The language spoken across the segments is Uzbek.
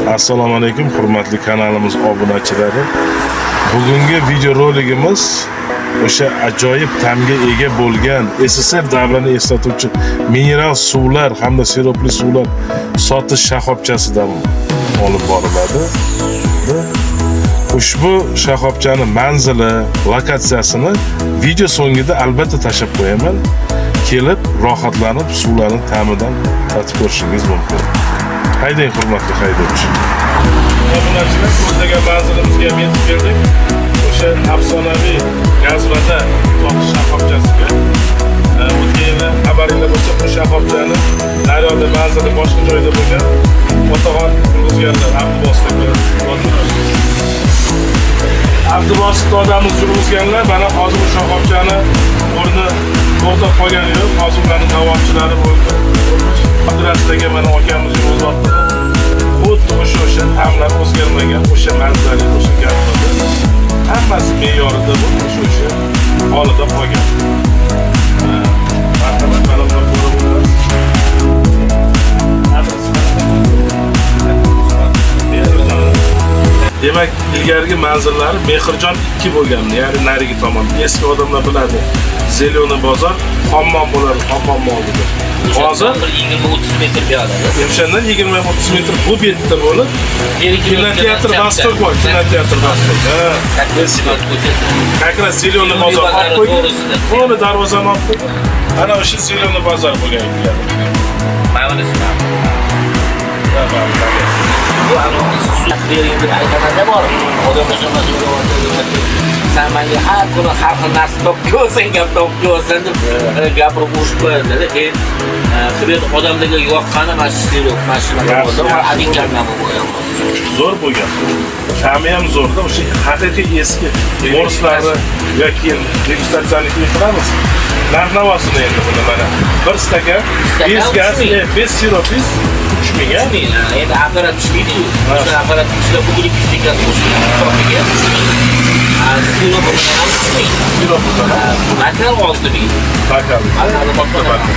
Assalomu alaykum, hurmatli kanalimiz obunachilari. Bugungi videorolikimiz o'sha ajoyib ta'mga ega bo'lgan SSR davrini eslatuvchi mineral suvlar hamda siropli suvlar sotish shoxobchasidan olib boriladi. Ushbu shoxobchani manzili, lokatsiyasini video so'ngida albatta tashlab qo'yaman. Kelib rohatlanib suvlarni ta'midan tatib ko'rishingiz mumkin. Haydang, hurmatli haydovchi. Obunachilar, ko'zlagan manzilimizga ham yetib keldik. O'sha afsonaviy Gazvada sotish shoxobchasiga. O'tgan yili xabaringlar bo'lsa, bu shoxobchani naryoqda manzili boshqa joyda bo'lgan. Otaxon yurg'izganlar, Abdubosit aka. Abdubosit odamiz yurg'izganlar, mana hozir bu shoxobchani o'rni to'xtab qolgani yo'q. Hozir ularning davomchilari bo'ldi. Qudrat aka, mana akamiz yurg'izyaptilar. Xuddi o'sha ta'mlar o'zgarmagan, o'sha manzara, o'sha gaplarda hammasi me'yorida bo'lib, o'sha holida qolgan. Marhamat, mana buni ko'rib o'tamiz. Adres qanaqa? Demak, ilgarigi manzillari Mehrjon 2 bo'lgan, ya'ni narigi tomon. Eski odamlar biladi. Зелёный bozor, hammom bo'ladi, hammom oldida. Hozir bir 20-30 metr buyoqda. O'shandan 20-30 metr bu betda bo'lib, kinoteatr Vostok bor, kinoteatr Vostok. Ha, eski. Как раз Зелёный bozor olib qo'ygan. To'g'ri, darvozani olib qo'ygan. Ana o'sha Зелёный bozor bo'lgan ilgari. Mana bunisi. Ha, mana. Bu anavi suv bering deb aytamanda bor. Odam o'sha sen menga har kuni har xil narsa topib ko'rsang, gap topib ko'rsan deb gapirib urushib qo'yadilar. Keyin qilib odamlarga yoqqani mana shu sirop, mana shunaqa Yaxshi, bo'ldi. yaxshi. Adinkardan bo'lgan. Zo'r bo'lgan. Ta'mi ham zo'rda, o'sha haqiqiy eski morslarni yoki degustatsiyani keyin qilamiz. Narx-navosini endi buni mana. Bir stakan Stakan bez gaz, 3000. Bez siropiz 3000 a? 3000, ha, endi apparat ishlaydi-yu. Ha. O'sha apparat ishlab bugun ikki stakan qo'shilgan hisobiga 3000. Ha, sirop bilan ham 3000. Sirop bilan. Ha, Bakal 6000. Bakal. Bakal Katta bakal.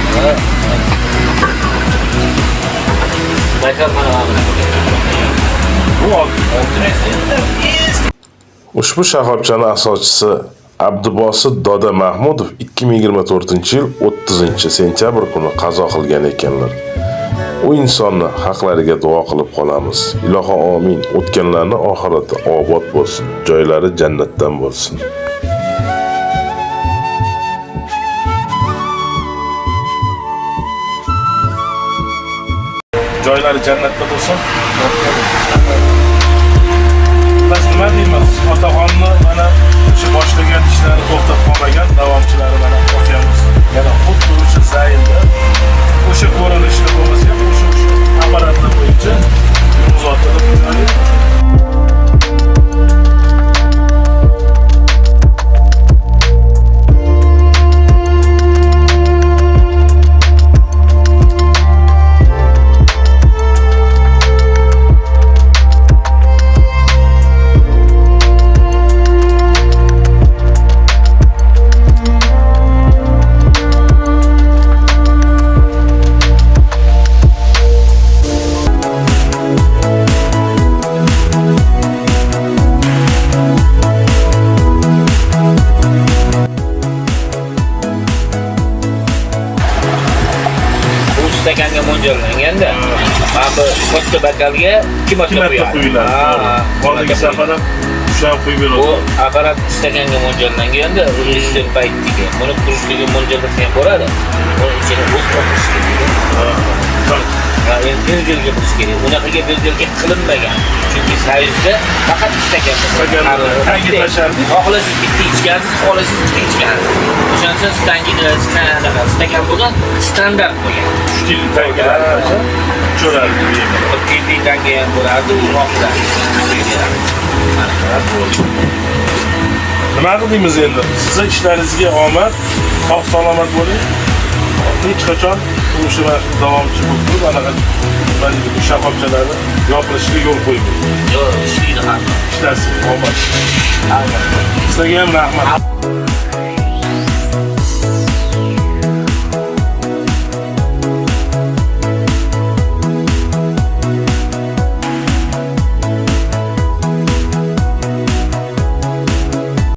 Bakal mana bunaqa. Bu 6000. Ushbu shoxobchani asoschisi Abdubosit Doda Mahmudov 2024-yil 30-sentyabr kuni qazo qilgan ekanlar. U insonni haqlariga duo qilib qolamiz. Iloho omin. O'tganlarni oxirati obod bo'lsin, joylari jannatdan bo'lsin. Joylari jannatda bo'lsin. Biz nima deymiz? Otaxonni mana o'sha boshlagan ishlari to'xtab qolmagan, davomchilari mana akamiz yana xuddi o'sha zaylda o'sha ko'rinishda bo'lmasa ham o'sha apparatlar bo'yicha yurg'izyaptilar. Bu stakanga mo'ljallanganda, mana bu katta bakalga 2 marta 2 marta quyiladi. quyiladi. Ha, To'g'ri. Oldingi safar ham shular quyib Bu beradi. apparat stakanga mo'ljallanganda, u SSR paytdagi. Buni krужкаga mo'ljallasa ham bo'ladi. Buni ichini o'z qilish kerak. Ha, endi vergelga qilish kerak. Unaqaga vergelga qilinmagan. Chunki Soyuzda faqat stakan Stakan, tagi tashardik. Xohlasangiz bitta ichgansiz, xohlasangiz ikkita ichgansiz. O'shaning uchun stakan bo'lgan, standart bo'lgan. 3 yil tangalar cho'rardi bemalol. Bir ellik tanga ham bo'lardi, u oxirida. Nima qildingiz endi? Sizni ishlaringizga omad, sog' salomat bo'ling. Hech qachon o'sha mana shu davomchi bo'lib turib, anaqa nima deydi, bu shoxobchalarni yopilishiga yo'l qo'ymang. Yo'q, ishlaydi har. Ishlasin, omad. Har. Sizlarga ham rahmat.